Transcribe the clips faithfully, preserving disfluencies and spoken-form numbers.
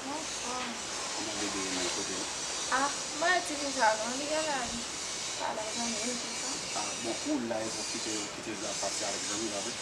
Bonswa. Kòman bebe Emma kote l? Ah, mwen ti fi sa non, li gen la. Pa la zanmi l konsa. Ah, bon, ou la e pou kite, kite l ap pase avèk zanmi l, pa vre?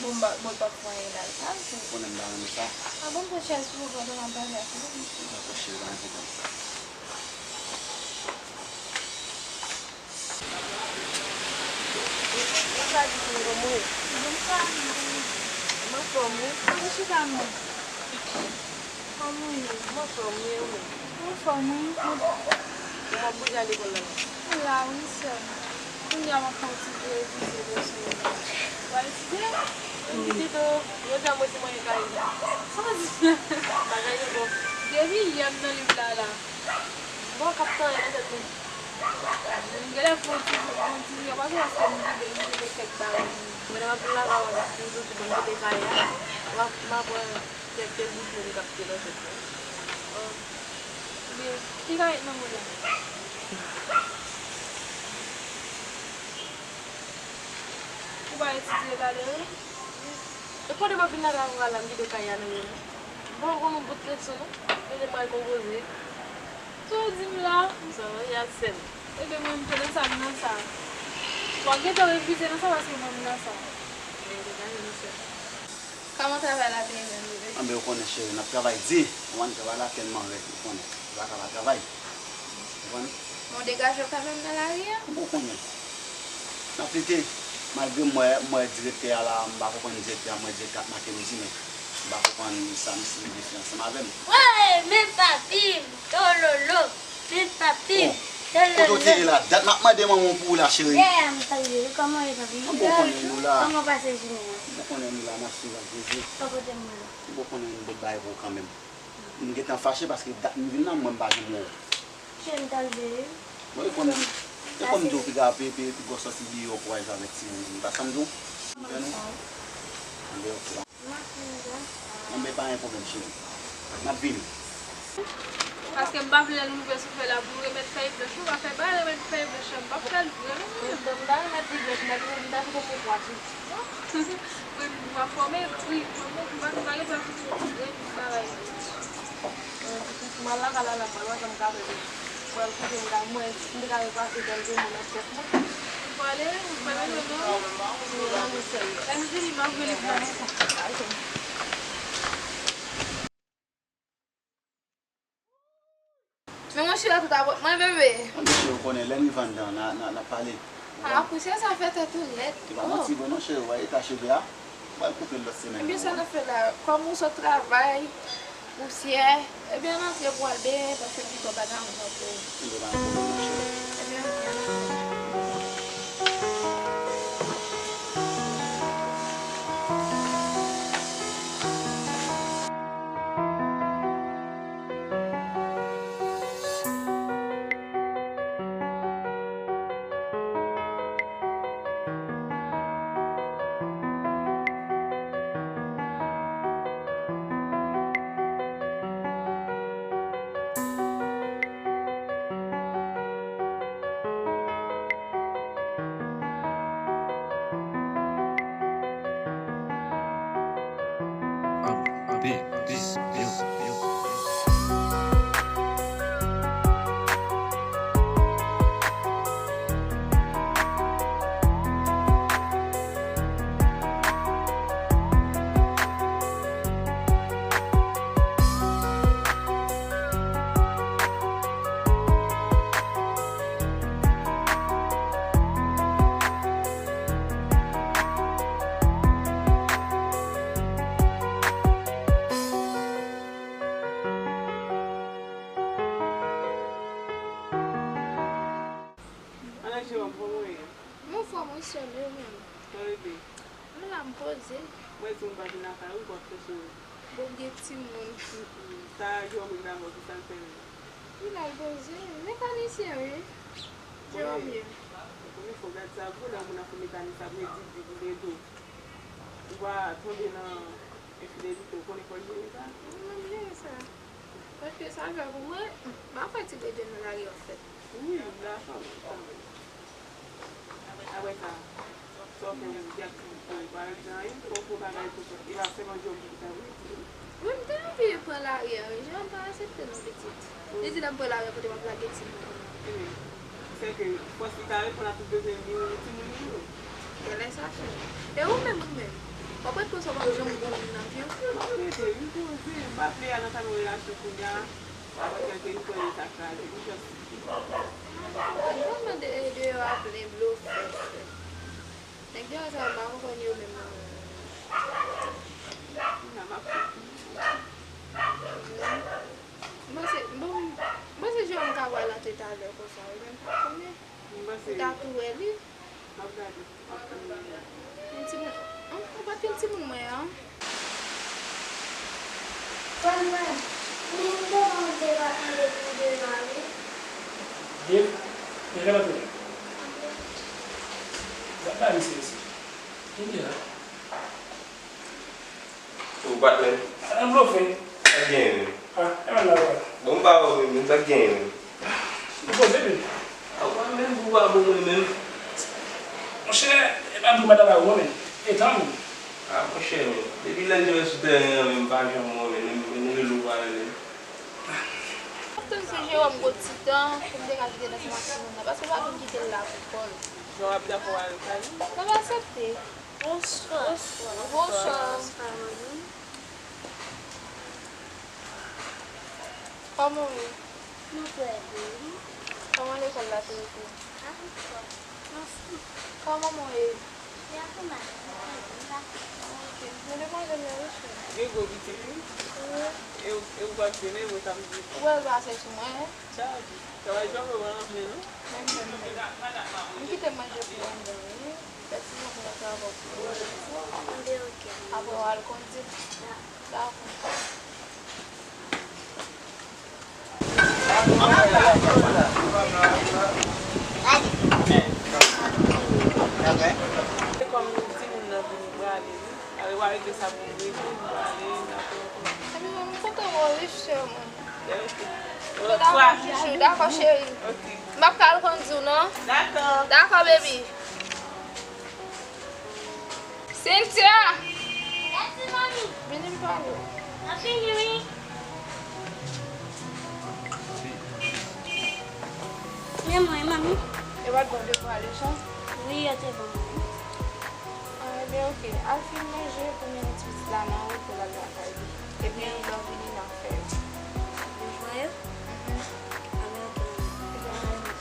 Bon, m pa, bon, l p ap fè anyen la, l pa vre. Konnen m pa renmen sa. Ah, bon, m pran chèz pou ou pandan m ap pale ak ou, mesye. Dakò, cheri, pa gen pwoblèm. Bonswa, Didine, kòman w ye? Bonswa, Didine. M anfòm, wi. Mwen chita non. Kòman w ye? M anfòm, wi, ou menm? M anfòm, wi. Ou w ap bouje al lekòl la? M la, wi, sè m. Kounye a, m ap fè yon ti revize leson yo. W a etidye? Wi, pito, jodi a, mwen se mwen ki ka li. Sa w di? Bagay yo bon. Depi yè m nan liv la, la. Bon, k ap tanyen nan tèt mwen. M genlè fè yon ti, yon ti, yon pati paske m kite, m kite kèk bagay. Mwen, m ap vin lakay ou, m ap vin soti, m kite kay la. M ap, m ap pran kèk, kèk bout moun k ap te nan tèt mwen. Ebyen, ki kay nan mwen la? Ou pa etidye talè, non? E kote m ap vin lakay ou a la, m kite kay la nan men mwen. Bon, ou konn yon bout leson, non? Kite m al konpoze. Sa w di m la? Sa va, y al sèl. Ebyen, mwen, m te nan sa, m nan sa. Bon, gentan refize nan sa, paske mwen, m nan sa. Men, degaje nou sèl. Kòman travay la te ye menm, bebe? Anben, ou konnen, cheri, n ap travay di. Ou konprann, travay la tèlman rèd, ou konnen. Ou pa ka pa travay. Ou konprann? Bon, degaje w kanmenm nan lari a. Ou konnen. N ap lite. Malgre m wè, m wè direktè a la, m pa konprann direktè a, m wè direktè a ap make m di, men m pa konprann sa misye vle fè ansanm avè m. Woy, men papi m, tololo, men papi m, tololo. Kote w te ye la? Dat m ap mande manman w pou ou la, cheri. Dèyè m tande wi, kòman w ye, papi? M bon konnen nou la. Kòman w pase jounen an? M bon konnen nou la, n ap swiv ak Jezi. Ou pa pote m la. M bon konnen m pot bagay pou ou kanmenm. M gentan fache paske dat m vin la, m wè m pa janm wè w. Chen tande. Bon, e konn, e konn di w piga pi, pi, pi gwòs sòti deyò pou al jwe avèk timoun. Ou pa sa m di w? Fè nou? Anben, ok. Anben, pa gen pwoblèm, cheri. M ap vini. Paske m pa vle lè nou rive sou fèy la pou nou remèt fèy blanch. Nou pa fè bagay remèt fèy blanch la. M p ap fè l vre, non. M pa remèt li blanch, m ta kite, m ta kite pou kwa tou. Mwen, m pa fòme ekri, mwen, mwen, m pa, m pa gen tan pou ekri bagay. Mwen, pitit, mwen lakay la, la, mwen, mwen, m ka fè, mwen, kote m ka, mwen, m te ka repase kèlke mo nan tèt mwen. Ou pale, ou pale, non, non. Mwen, mwen, mwen, sèl. Lè m vini, m ap vini pou mwen. Men monchè, tout a bòt mwen, bebe. Monchè, ou konnen, lè m rive anndan, n a, n a, n a pale. Ah, pousyè sa fè tèt ou rèd. E pa manti vre non, cheri, ou wè eta cheve a? Ou pral koupe l lòt semèn nan. Ebyen, sa n ap fè la? Kòm ou sot travay, pousyè, ebyen, ann antre pou al benyen, paske m pito pa nan antre. Ebyen, pa gen pwoblèm, monchè. Ebyen, ok, ann antre. Ann al, Jewòm, kòman w ye? Mwen anfòm wi, sè m, e ou menm? Kòman w rete? M la, m poze. Mwen di w m pa vin lakay ou, w ap chèche m. Bon, m gen timoun. Sa, Jewòm, m dakò, ki sa l fè menm? Li la, l poze. Mekanisyen, wi. Jewòm ye. Premye fwa w gad sa, gwo lè yon moun ap fè mekanik, sa vle di, di, di, di, di. Ou pa tonbe nan enfidelite, ou konnen fò l jere sa? Mwen menm jere sa. Paske sa l fè pou mwen, m pa fè ti bebe nan lari an fèt. Wi, m dakò, m dakò. Apre sa, sa w fè pou di ak ti bebe, ou pa regle anyen, ou fè yon bagay pou fè. E pa sèlman Jewòm ki ta vle di. Mwen, m te anvi pran lari a, wi. Jean pa aksepte non, pitit. Li di lè m pran lari a, kote m ap lage timoun. Sèke fòs li ka reponn a tout bezwen li, li timoun li yo. Genlè sa chanje. E ou menm, ou menm? W ap ret konsa, w p ap janm bon moun nan vi w? M ap rete, wi, poze. M pa vle al antanmen yon relasyon kounye a. Apre kèlke jou, konnen sa kraze. M just kite. Tèlman de, deyò a plen blofè, frè. Nèg deyò sa yo, m pa konprann yo menm non. Kounye a, m ap fè. M panse, bon, m panse Jewòm ka pral antre talè konsa, wi, men m pa konnen. M panse. Ou ta tou wè li. M ap gade. M ap fè. Yon timoun, an, ou pa t fin timoun mwen an? Fann mwen, men m te mande pa tande pou devan wi. Dev, dev antre. Gad bay misye isi. Kounye a. Ou pa t menm? An blofè. Sa k genyen menm? Ah, e mal la, papa. Bon, m pa wè w menm, sa k genyen menm? Ou poze, bebe. A, ou pa menm pou w pa bon mwen menm. Monchè, e pa m pou m pa ta ba ou, menm. E tann. A, monchè, menm. Depi lè m te wè sou tèren an, menm, m pa janm wè w, menm, menm, menm rele w pa rele m. M ap tann se Jewòm gwo titan pou m te ka kite l ansanm ak timoun nan, paske m pa vin kite l la pou kò l. Jan w ap dakò al kay ou? L ap aksepte. Bonswa. Bonswa. Bonswa, manmi. Kòman w ye? Mwen trè byen, wi. Kòman lekòl la te rete? A, trè byen. Mèsi. Kòman manman w ye? Li ap mal, li trè byen, li pa fè. Ok. Mwen te manje m nan wi, cheri. Gen gwo pitit, wi. Wi. E w, e w pa t vini, e w samdi. Ou wè l pase sou mwen, wi. Tchao. Travay pa bon nan men nou. Menm, menm, menm. M kite manje pou ou anndan, wi. Fè ti manje antre avè w pou ou. Anben, ok. Apre w al kondi. Dakò. Se kòm timoun nan vin prale, wi. Ale, w a regle sa pou mwen, wi, m prale, dakò. Ebyen, m kontan wè w, wi, sè mwen. Dakò, chouchou, dakò, cheri. M ap ka al kondi w, non? Dakò. Dakò, baby. Cynthia! Yes, manmi. Vini m pale w. M ap vini, wi. Men mwen, manmi. Yo pa t ba w devwa leson? Wi, yo te ban mwen. Ah, ebyen, ok. Al fin manje pou mennen ti pitit la nan wout pou l al lakay li. Ebyen, lè w vini, n a fè yo. Devwa yo? Mhm. Anben, ok, manmi. Ebyen, ann ale.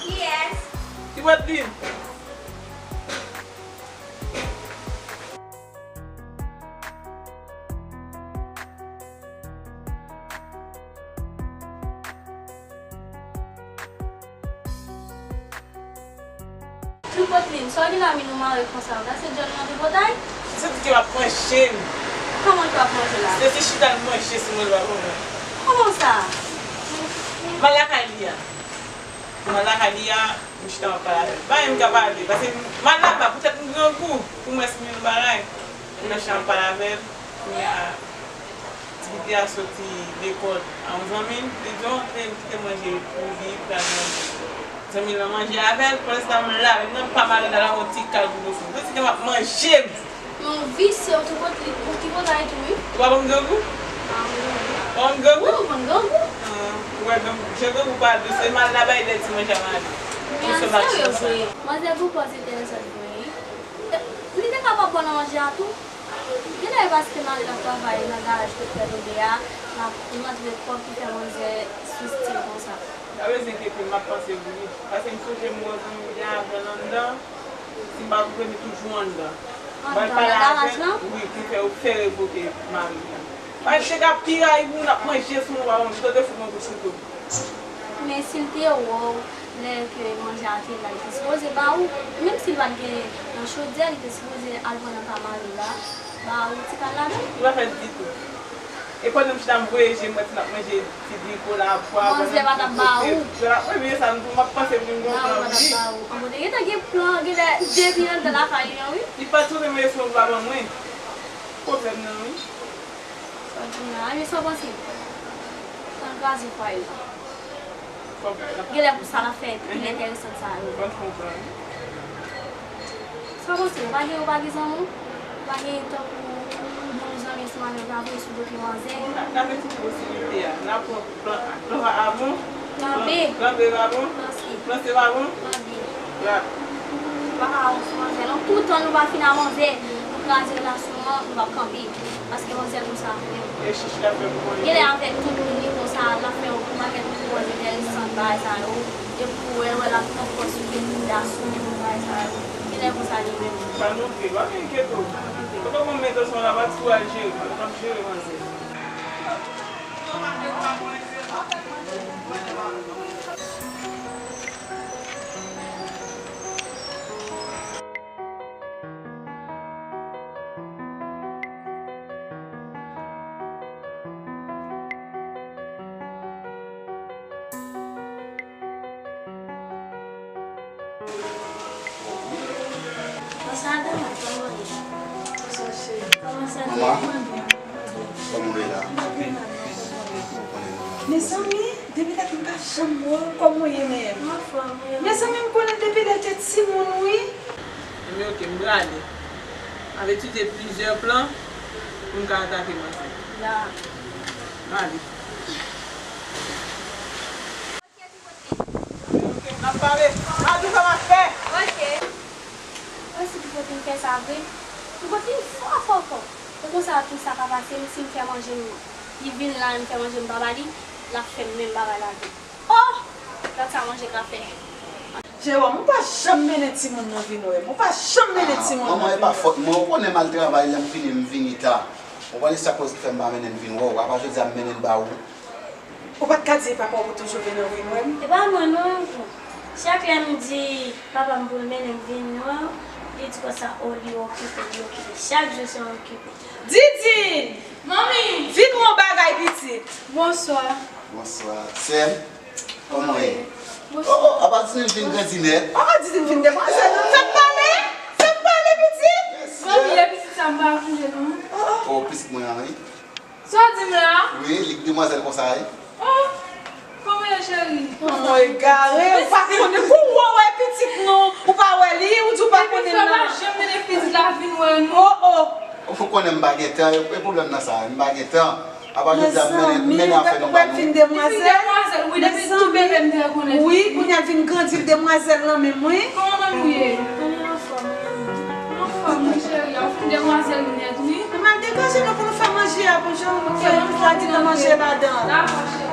Kiyès? Ki pòt li? Tripotnin, sa w gen la menm ou mare konsa, ou ta se djòl nan tripotay? Ou santi ke w ap manje m. Kòman ke w ap manje la? Se ti chita l manje sou mwen l pa konprann. Kòman sa? M al lakay li a. M al lakay li a, m chita m ap pale avè l. Pa menm ka pale, paske m al laba poutèt m grangou, pou m wè si m jwenn yon bagay. M nan chanm ap pale avè l, kounye a, ti pitit la soti lekòl a yon zanmi l, li di, "Oh, kite, kite manje pou li, pou l al manje." Zanmi l nan manje avè l, pandan se tan m la, menm nan pa mare l, al yon ti kal pou dosi. Dosi ke m ap manje m. Men w visye, w tripotay, w tripotay tou, wi. Ou pa ban m grangou? Ah, wi, wi. Ou pa ban m grangou? Wi, ou ban m grangou. Ah, ou wè, grangou, jan grangou pa dous, e m al la bay lè ti manje a mare. Men al serye vre. Manzè gou pòz entèresan vre, wi. Li te ka pa bon nan manje a tou. Genlè e paske mari l ap travay nan garaj kote fè tonbe a, l ap rantre kòb ki fè manzè sou stil konsa. Pa bezwen enkyete, m ap panse pou li. Paske m sonje m wè yon zanmi m te avè l anndan, si m pa twonpe, li toujou anndan. Anndan, nan garaj lan? Wi, ki fè yo fè revoke mari l. Paske nèg ap piray pou moun, ap manje sou moun, pa konn, li tande fout yon kout kouto. Men si l te wè w lè ke manje a te la, li te sipoze ba ou, menm si l pa t gen nan chodyè, li te sipoze al pran nan ka mari l la, ba ou ti kal ladan. Li pa fè ditou. E pandan m chita m voye je m wè si n ap manje ti diko la, pwa, pandan m fote. Manzè pa t ap ba ou. Premye sa m di w, m ap panse pou m gon plan wi. An bon, te gentan gen plan, genlè depi anndan lakay li an wi. Li pa t sipoze mande sou yon papa mwen. Pwoblèm nan wi. Sa w di m la, a, men sa w panse? Sa l kraze fwaye l. Genlè pou sa l ap fè pil enteresan sa yo. Sa w panse? Ou pa gen, ou pa gen zanmi? Ou pa gen tankou moun zanmi sou manèv la vre sou do pye manzè? N ap gade ti posiblite a. N ap pran plan A. Plan A pa bon? Plan B. Plan B pa bon? Plan C. Plan C pa bon? Plan D. Rap. Ou pa ka wont sou manzè non. Toutan nou pa fin a manzè, nou kraze relasyon an, nou p ap kanpe. Paske manzè konsa menm. E chich la fè pou mwen. Genlè avèk tout moun li konsa, l ap fè yon pakèt pwòz enteresan bagay sa yo. Epi ou wè, wè l ap pran pòz sou tèt moun gason, bagay sa yo. Genlè konsa li menm. Pa non pli, pa gen enkyete w. Ou konprann men gason la, pa ti w al jere, m ap jere manzè. Bonswa, Dama, kòman w ye? Bonswa, cheri. Kòman sante w? Manman, kòman w ye la? Mezanmi, depi lè m pa janm wè w, kòman w ye menm? M anfòm, wi. Mezanmi, m konnen depi lè te timoun, wi. Ebyen, oke, m prale. M ap etidye plizyè plan pou m ka atake manzè. N ale. N ap pale. Madi sa m ap fè. Ok. Mwen si Pipotin fè sa vre. Pipotin fò, fò, fò. Se konsa tou sa ka pase, si m fè manje m, li vin la, m fè manje m pa ba li, l ap fè menm bagay la tou. Oh! Gad sa manje ka fè. Jewòm, ou pa janm mennen timoun nan vin wè m. Ou pa janm mennen timoun nan vin wè m. Ah, manman, e pa fòt mwen. Ou konnen m al travay, lè m vini, m vini ta. Ou konnen sa koz ki fè m pa mennen l vin wè w. Apa jodi a m mennen l ba ou. Ou pa t ka di papa w pou toujou vin, vin wè m? E pa mwen non. Chak lè m di papa m pou l mennen m vin wè w, li di konsa, o, li okipe, li okipe. Chak jou se yon okipe. Didine! Manmi! Vin wè yon bagay, pitit. Bonswa. Bonswa. Sè m, kòman w ye? Bonswa. Oh, oh, apa Didine vin grandi nèt? Oh, Didine vin demwazèl. Fè m pale! Fè m pale, pitit! Manmi, e pitit sa m pa konn non. Oh, oh. Oh, pitit mwen an, wi. Sa w di m la? Wi, li k demwazèl konsa, wi. Oh, kòman ye, cheri? Manman egare, ou pa konnen. Pou w wè pitit nou, ou pa wè li, ou di w pa konnen l nan. Depi sa, pa janm mennen pitit la vin wè nou. Oh, oh. Ou konnen m pa gen tan, e pwoblèm nan sa, m pa gen tan. Apa jodi a m mennen, m mennen afè nou ba nou. Mezanmi, ou wè l vin demwazèl? Li vin demwazèl, wi, depi tou bebe m te rekonèt li. Wi, kounye a vin grandi, l demwazèl nan menm, wi. Kòman manmi w ye? Mwen anfòm, mwen. Mwen anfòm, wi, cheri. Ou fin demwazèl nèt, wi. Manman, degaje nou pou nou fè manje a, pou jan nou fè nou fè ti nan manje ladan. Dakò, cheri.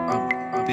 Ap, ap,